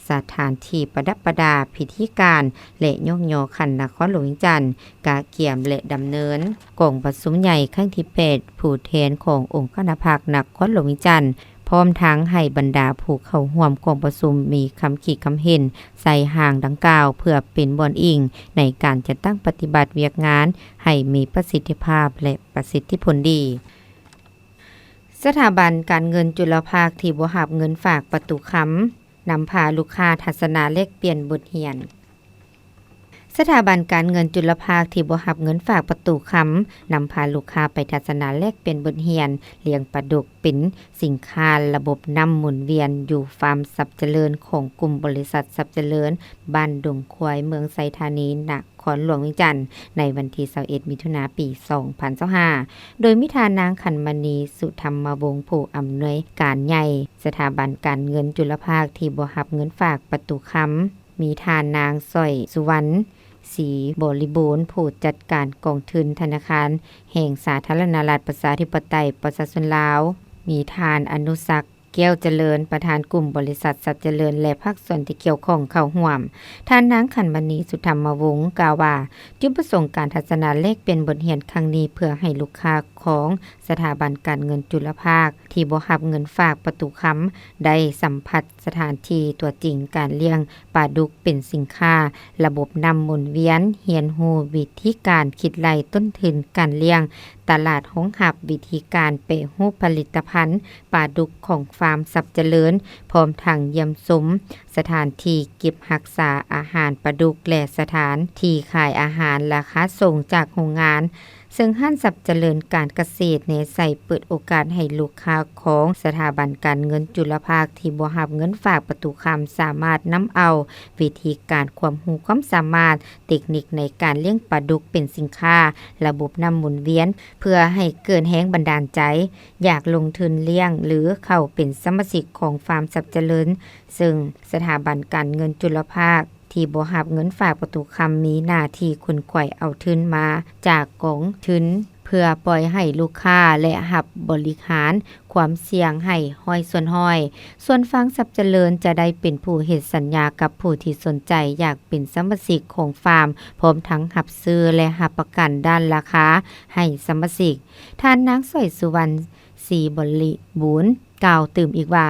ສະຖານທີ່ປະດັບປະດາພິທີການ ແລະ ຍ້ອງຍໍຂັ້ນນະຄອນຫຼວງວຽງຈັນ ກະກຽມ ແລະ ດຳເນີນກອງປະຊຸມໃຫຍ່ຄັ້ງທີແປດ ຜູ້ແທນຂອງອົງຄະນະພັກນະຄອນຫຼວງວຽງຈັນ, ພ້ອມທັງໃຫ້ບັນດາຜູ້ເຂົ້າຮ່ວມກອງປະຊຸມມີຄຳຄິດຄຳເຫັນໃສ່ຮ່າງດັ່ງກ່າວ ເພື່ອເປັນບ່ອນອີງໃນການຈັດຕັ້ງປະຕິບັດວຽກງານໃຫ້ມີປະສິດທິພາບ ແລະ ປະສິດທິຜົນດີ. ສະຖາບັນການເງິນຈຸລະພາກທີ່ບໍ່ຮັບເງິນຝາກປະຕູຄຳ ນຳພາລູກຄ້າທັດສະນະແລກປ່ຽນບົດຮຽນ. ສະຖາບັນການເງິນຈຸລະພາກທີ່ບໍ່ຮັບເງິນຝາກປະຕູຄຳ ນຳພາລູກຄ້າໄປທັດສະນະແລກປ່ຽນບົດຮຽນລ້ຽງປາດຸກເປັນສິນຄ້າລະບົບນ້ຳໝູນວຽນ ຢູ່ຟາມຊັບຈະເລີນຂອງກຸ່ມບໍລິສັດຊັບຈະເລີນ ບ້ານດົງຄວາຍ ເມືອງໄຊທານີ ນະຄອນຫຼວງວຽງຈັນ ໃນວັນທີຊາວເອັດ ມິຖຸນາ ປີສອງພັນຊາວຫ້າ ໂດຍມີທ່ານນາງ ຂັນມະນີ ສຸທຳມະວົງ ຜູ້ອຳນວຍການໃຫຍ່ ສະຖາບັນການເງິນຈຸລະພາກທີ່ບໍ່ຮັບເງິນຝາກປະຕູຄຳ, ມີທ່ານນາງ ສອຍສຸວັນ ສີບໍລິບູນ ຜູ້ຈັດການກອງທຶນທະນາຄານແຫ່ງສາທາລະນະລັດ ປະຊາທິປະໄຕ ປະຊາຊົນລາວ, ມີທ່ານ ອະນຸສັກ ແກ້ວຈະເລີນ ປະທານກຸ່ມບໍລິສັດຊັບຈະເລີນ ແລະ ພາກສ່ວນທີ່ກ່ຽວຂ້ອງເຂົ້າຮ່ວມ. ທ່ານນາງ ຂັນມະນີ ສຸທຳມະວົງ ກ່າວວ່າ ຈຸດປະສົງການທັດສະນະແລກປ່ຽນບົດຮຽນຄັ້ງນີ້ ເພື່ອໃຫ້ລູກຄ້າຂອງ ສະຖາບັນການເງິນຈຸລະພາກທີ່ບໍ່ຮັບເງິນຝາກປະຕູຄຳ ໄດ້ສຳຜັດສະຖານທີ່ຕົວຈິງການລ້ຽງປາດຸກເປັນສິນຄ້າລະບົບນ້ຳໝູນວຽນ, ຮຽນຮູ້ວິທີການຄິດໄລ່ຕົ້ນທຶນການລ້ຽງ, ຕະຫຼາດຮອງຮັບ, ວິທີການແປຮູບຜະລິດຕະພັນປາດຸກຂອງຟາມຊັບຈະເລີນ, ພ້ອມທັງຢ້ຽມຊົມສະຖານທີ່ເກັບຮັກສາອາຫານປາດຸກ ແລະ ສະຖານທີ່ຂາຍອາຫານລາຄາສົ່ງຈາກໂຮງງານ. ເຊິ່ງຮ້ານຊັບຈະເລີນການກະເສດແນໃສ່ເປີດໂອກາດໃຫ້ລູກຄ້າຂອງສະຖາບັນການເງິນຈຸລະພາກທີ່ບໍ່ຮັບເງິນຝາກປະຕູຄຳ ສາມາດນຳເອົາວິທີການ, ຄວາມຮູ້ຄວາມສາມາດ, ເຕັກນິກໃນການລ້ຽງປາດຸກເປັນສິນຄ້າລະບົບນ້ຳໝູນວຽນ ເພື່ອໃຫ້ເກີດແຮງບັນດານໃຈຢາກລົງທຶນລ້ຽງ ຫຼື ເຂົ້າເປັນສະມາຊິກຂອງຟາມຊັບຈະເລີນ. ເຊິ່ງສະຖາບັນການເງິນຈຸລະພາກ ທີ່ບໍ່ຮັບເງິນຝາກປະຕູຄຳ ມີໜ້າທີ່ຂົນຂວາຍເອົາທຶນມາຈາກກອງທຶນ ເພື່ອປ່ອຍໃຫ້ລູກຄ້າ ແລະ ຮັບບໍລິຫານຄວາມສ່ຽງໃຫ້ຮ້ອຍສ່ວນຮ້ອຍ. ສ່ວນຟາມຊັບຈະເລີນຈະໄດ້ເປັນຜູ້ເຮັດສັນຍາກັບຜູ້ທີ່ສົນໃຈຢາກເປັນສະມາຊິກຂອງຟາມ, ພ້ອມທັງຮັບຊື້ ແລະ ຮັບປະກັນດ້ານລາຄາໃຫ້ສະມາຊິກ. ທ່ານນາງ ສອຍສຸວັນ ສີບໍລິບູນ ກ່າວຕື່ມອີກວ່າ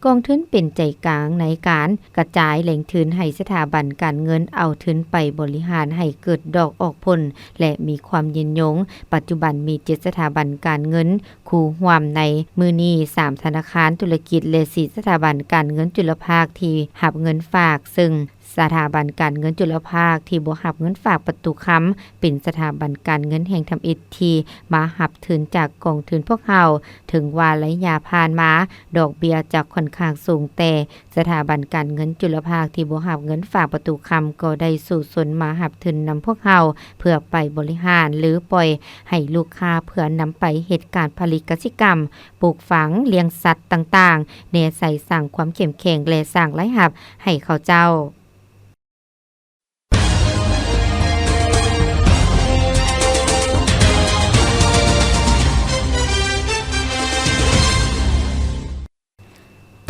ກອງທຶນເປັນໃຈກາງໃນການກະຈາຍແຫຼ່ງທຶນໃຫ້ສະຖາບັນການເງິນເອົາທຶນໄປບໍລິຫານໃຫ້ເກີດດອກອອກຜົນ ແລະ ມີຄວາມຍືນຍົງ. ປັດຈຸບັນມີເຈັດສະຖາບັນການເງິນຄູ່ຮ່ວມໃນມື້ນີ້, ສາມທະນາຄານທຸລະກິດ ແລະ ສີ່ສະຖາບັນການເງິນຈຸລະພາກທີ່ຮັບເງິນຝາກ, ເຊິ່ງ ສະຖາບັນການເງິນຈຸລະພາກທີ່ບໍ່ຮັບເງິນຝາກປະຕູຄຳ ເປັນສະຖາບັນການເງິນແຫ່ງທຳອິດທີ່ມາຮັບທຶນຈາກກອງທຶນພວກເຮົາ. ເຖິງວ່າໄລຍະຜ່ານມາ ດອກເບ້ຍຈະຂ້ອນຂ້າງສູງ, ແຕ່ສະຖາບັນການເງິນຈຸລະພາກທີ່ບໍ່ຮັບເງິນຝາກປະຕູຄຳ ກໍໄດ້ສູ້ຊົນມາຮັບທຶນນຳພວກເຮົາ ເພື່ອໄປບໍລິຫານ ຫຼື ປ່ອຍໃຫ້ລູກຄ້າ ເພື່ອນຳໄປເຮັດການຜະລິດກະສິກຳ, ປູກຝັງ, ລ້ຽງສັດຕ່າງໆ, ແນໃສ່ສ້າງຄວາມເຂັ້ມແຂງ ແລະ ສ້າງລາຍຮັບໃຫ້ເຂົາເຈົ້າ.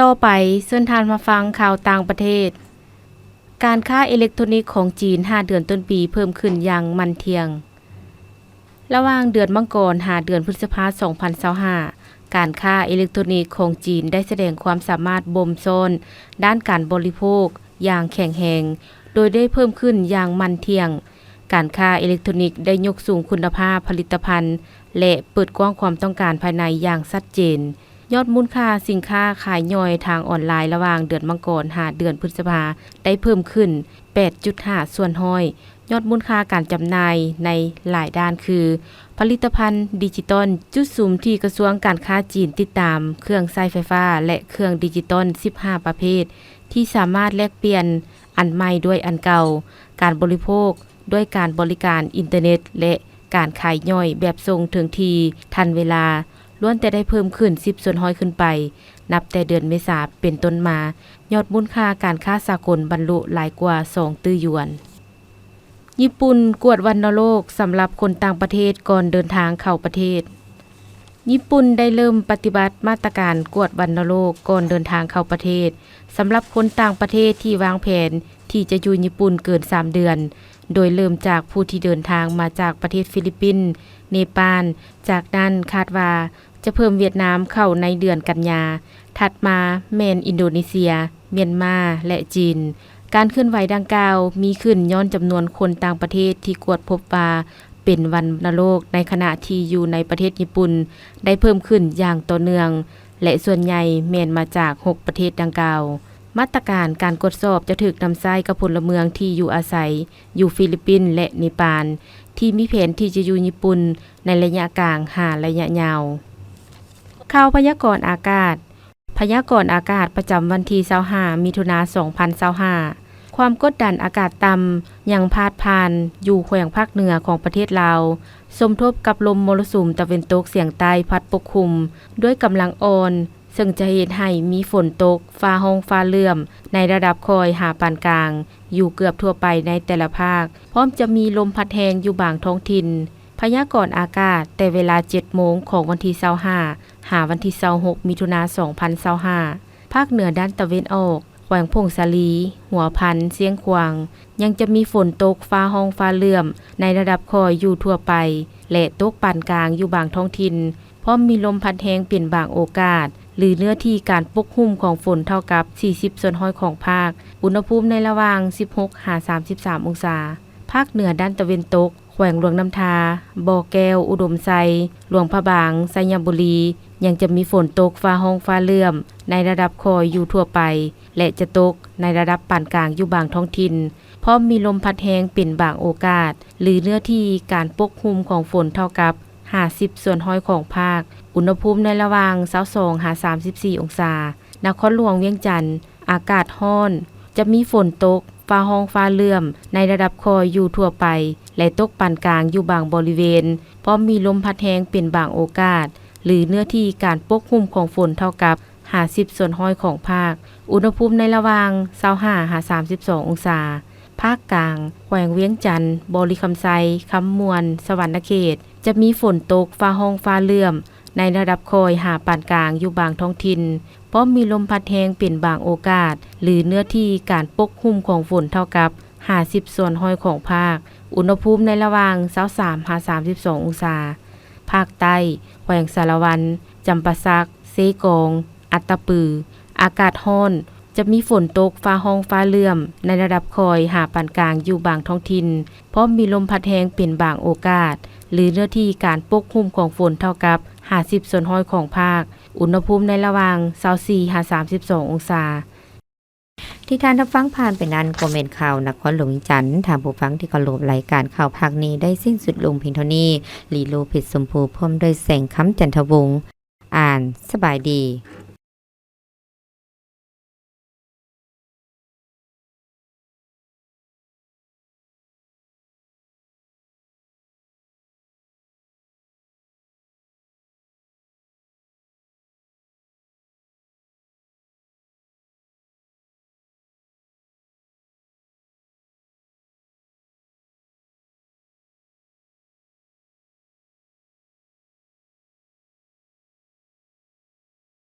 ຕໍ່ໄປ, ເຊີນທ່ານມາຟັງຂ່າວຕ່າງປະເທດ. ການຄ້າເອເລັກໂທຣນິກຂອງຈີນ ຫ້າເດືອນຕົ້ນປີເພີ່ມຂຶ້ນຢ່າງໝັ້ນທ່ຽງ. ລະຫວ່າງເດືອນມັງກອນຫາເດືອນພຶດສະພາ ສອງພັນຊາວຫ້າ ການຄ້າເອເລັກໂທຣນິກຂອງຈີນໄດ້ສະແດງຄວາມສາມາດບົ່ມຊ້ອນດ້ານການບໍລິໂພກຢ່າງແຂງແຮງ, ໂດຍໄດ້ເພີ່ມຂຶ້ນຢ່າງໝັ້ນທ່ຽງ. ການຄ້າເອເລັກໂທຣນິກໄດ້ຍົກສູງຄຸນນະພາບຜະລິດຕະພັນ ແລະ ເປີດກວ້າງຄວາມຕ້ອງການພາຍໃນຢ່າງຊັດເຈນ. ຍອດມູນຄ່າສິນຄ້າຂາຍຍ່ອຍທາງອອນລາຍລະຫວ່າງເດືອນມັງກອນຫາເດືອນພຶດສະພາ ໄດ້ເພີ່ມຂຶ້ນ ແປດຈຸດຫ້າສ່ວນຮ້ອຍ. ຍອດມູນຄ່າການຈຳໜ່າຍໃນຫຼາຍດ້ານຄື ຜະລິດຕະພັນດິຈິຕອນ, ຈຸດສຸມທີ່ກະຊວງການຄ້າຈີນຕິດຕາມເຄື່ອງໃຊ້ໄຟຟ້າ ແລະ ເຄື່ອງດິຈິຕອນ ສິບຫ້າປະເພດ ທີ່ສາມາດແລກປ່ຽນອັນໃໝ່ດ້ວຍອັນເກົ່າ, ການບໍລິໂພກດ້ວຍການບໍລິການອິນເຕີເນັດ ແລະ ການຂາຍຍ່ອຍແບບສົ່ງເຖິງທີ່ທັນເວລາ ລ້ວນແຕ່ໄດ້ເພີ່ມຂຶ້ນ ສິບສ່ວນຮ້ອຍຂຶ້ນໄປ ນັບແຕ່ເດືອນເມສາເປັນຕົ້ນມາ. ຍອດມູນຄ່າການຄ້າສາກົນບັນລຸຫຼາຍກວ່າສອງຕື້ຢວນ. ຍີ່ປຸ່ນກວດວັນນະໂລກສຳລັບຄົນຕ່າງປະເທດກ່ອນເດີນທາງເຂົ້າປະເທດ. ຍີ່ປຸ່ນໄດ້ເລີ່ມປະຕິບັດມາດຕະການກວດວັນນະໂລກກ່ອນເດີນທາງເຂົ້າປະເທດ ສຳລັບຄົນຕ່າງປະເທດທີ່ວາງແຜນທີ່ຈະຢູ່ຍີ່ປຸ່ນເກີນສາມເດືອນ, ໂດຍເລີ່ມຈາກຜູ້ທີ່ເດີນທາງມາຈາກປະເທດຟີລິບປິນ, ເນປານ, ຈາກນັ້ນຄາດວ່າ ຈະເພີ່ມຫວຽດນາມເຂົ້າໃນເດືອນກັນຍາ, ຖັດມາແມ່ນອິນໂດເນເຊຍ, ມຽນມາ ແລະ ຈີນ. ການເຄື່ອນໄຫວດັ່ງກ່າວມີຂຶ້ນຍ້ອນຈຳນວນຄົນຕ່າງປະເທດທີ່ກວດພົບວ່າເປັນວັນນະໂລກໃນຂະນະທີ່ຢູ່ໃນປະເທດຍີ່ປຸ່ນໄດ້ເພີ່ມຂຶ້ນຢ່າງຕໍ່ເນື່ອງ ແລະ ສ່ວນໃຫຍ່ແມ່ນມາຈາກຫົກປະເທດດັ່ງກ່າວ. ມາດຕະການການກວດສອບຈະຖືກນຳໃຊ້ກັບພົນລະເມືອງທີ່ຢູ່ອາໄສຢູ່ຟີລິບປິນ ແລະ ເນປານ ທີ່ມີແຜນທີ່ຈະຢູ່ຍີ່ປຸ່ນໃນໄລຍະກາງຫາໄລຍະຍາວ. ຂ່າວພະຍາກອນອາກາດ. ພະຍາກອນອາກາດປະຈຳວັນທີຊາວຫ້າ ມິຖຸນາ ສອງພັນຊາວຫ້າ. ຄວາມກົດດັນອາກາດຕ່ຳຍັງພາດຜ່ານຢູ່ແຂວງພາກເໜືອຂອງປະເທດລາວ, ສົມທົບກັບລົມມໍລະສຸມຕາເວັນຕົກສຽງໃຕ້ພັດປົກຄຸມດ້ວຍກຳລັງອ່ອນ, ເຊິ່ງຈະເຮັດໃຫ້ມີຝົນຕົກ, ຟ້າຮ້ອງຟ້າເຫຼື້ອມໃນລະດັບຄ່ອຍຫາປານກາງ ຢູ່ເກືອບທົ່ວໄປໃນແຕ່ລະພາກ, ພ້ອມຈະມີລົມພັດແຮງຢູ່ບາງທ້ອງຖິ່ນ. ພະຍາກອນອາກາດແຕ່ເວລາເຈັດໂມງຂອງວັນທີຊາວຫ້າ ຫາວັນທີຊາວຫົກ ມິຖຸນາ ສອງພັນຊາວຫ້າ. ພາກເໜືອດ້ານຕາເວັນອອກ, ແຂວງຜົ້ງສາລີ, ຫົວພັນ, ຊຽງຂວາງ ຍັງຈະມີຝົນຕົກ, ຟ້າຮ້ອງຟ້າເຫຼື້ອມໃນລະດັບຄ່ອຍຢູ່ທົ່ວໄປ ແລະ ຕົກປານກາງຢູ່ບາງທ້ອງຖິ່ນ, ພ້ອມມີລົມພັດແຮງເປັນບາງໂອກາດ ຫຼື ເນື້ອທີ່ການປົກຫຸ້ມຂອງຝົນເທົ່າກັບ ສີ່ສິບສ່ວນຮ້ອຍຂອງພາກ, ອຸນຫະພູມໃນລະຫວ່າງ ສິບຫົກ ຫາ ສາມສິບສາມ ອົງສາ. ພາກເໜືອດ້ານຕາເວັນຕົກ, ແຂວງຫຼວງນ້ຳທາ, ບໍ່ແກ້ວ, ອຸດົມໄຊ, ຫຼວງພະບາງ, ໄຊຍະບູລີ ຍັງຈະມີຝົນຕົກ, ຟ້າຮ້ອງຟ້າເຫຼື້ອມໃນລະດັບຄ່ອຍຢູ່ທົ່ວໄປ ແລະ ຈະຕົກໃນລະດັບປານກາງຢູ່ບາງທ້ອງຖິ່ນ, ພ້ອມມີລົມພັດແຮງເປັນບາງໂອກາດ ຫຼື ເນື້ອທີ່ການປົກຫຸ້ມຂອງຝົນເທົ່າກັບ ຫ້າສິບສ່ວນຮ້ອຍຂອງພາກ, ອຸນຫະພູມໃນລະຫວ່າງ ຊາວສອງ ຫາ ສາມສິບສີ່ ອົງສາ. ນະຄອນຫຼວງວຽງຈັນ ອາກາດຮ້ອນ, ຈະມີຝົນຕົກ, ຟ້າຮ້ອງຟ້າເຫຼື້ອມໃນລະດັບຄ່ອຍຢູ່ທົ່ວໄປ ແລະ ຕົກປານກາງຢູ່ບາງບໍລິເວນ, ພ້ອມມີລົມພັດແຮງເປັນບາງໂອກາດ ຫຼື ເນື້ອທີ່ການປົກຫຸ້ມຂອງຝົນເທົ່າກັບ ຫ້າສິບສ່ວນຮ້ອຍຂອງພາກ, ອຸນຫະພູມໃນລະຫວ່າງ ຊາວຫ້າ ຫາ ສາມສິບສອງ ອົງສາ. ພາກກາງ, ແຂວງວຽງຈັນ, ບໍລິຄຳໄຊ, ຄຳມ່ວນ, ສະຫວັນນະເຂດ ຈະມີຝົນຕົກ, ຟ້າຮ້ອງຟ້າເຫຼື້ອມໃນລະດັບຄ່ອຍຫາປານກາງຢູ່ບາງທ້ອງຖິ່ນ, ພ້ອມມີລົມພັດແຮງເປັນບາງໂອກາດ ຫຼື ເນື້ອທີ່ການປົກຫຸ້ມຂອງຝົນເທົ່າກັບ ຫ້າສິບສ່ວນຮ້ອຍຂອງພາກ, ອຸນຫະພູມໃນລະຫວ່າງ ຊາວສາມ ຫາ ສາມສິບສອງ ອົງສາ. ພາກໃຕ້, ແຂວງສາລະວັນ, ຈຳປາສັກ, ເຊກອງ, ອັດຕະປື, ອາກາດຮ້ອນ, ຈະມີຝົນຕົກ, ຟ້າຮ້ອງຟ້າເຫຼື້ອມໃນລະດັບຄ່ອຍຫາປານກາງຢູ່ບາງທ້ອງຖິ່ນ, ພ້ອມມີລົມພັດແຮງເປັນບາງໂອກາດ ຫຼື ເນື້ອທີ່ການປົກຫຸ້ມຂອງຝົນເທົ່າກັບ ຫ້າສິບສ່ວນຮ້ອຍຂອງພາກ, ອຸນຫະພູມໃນລະຫວ່າງ ຊາວສີ່ ຫາ ສາມສິບສອງ ອົງສາ. ທີ່ທ່ານຮັບຟັງຜ່ານໄປນັ້ນກໍແມ່ນຂ່າວນະຄອນຫຼວງວຽງຈັນ. ທ່ານຜູ້ຟັງທີ່ເຄົາລົບ, ລາຍການຂ່າວພາກນີ້ໄດ້ສິ້ນສຸດລົງພຽງເທົ່ານີ້. ລີໂລ ເພັດຊົມພູ ພ້ອມດ້ວຍແສງຄຳ ຈັນທະວົງ ອ່ານ. ສະບາຍດີ.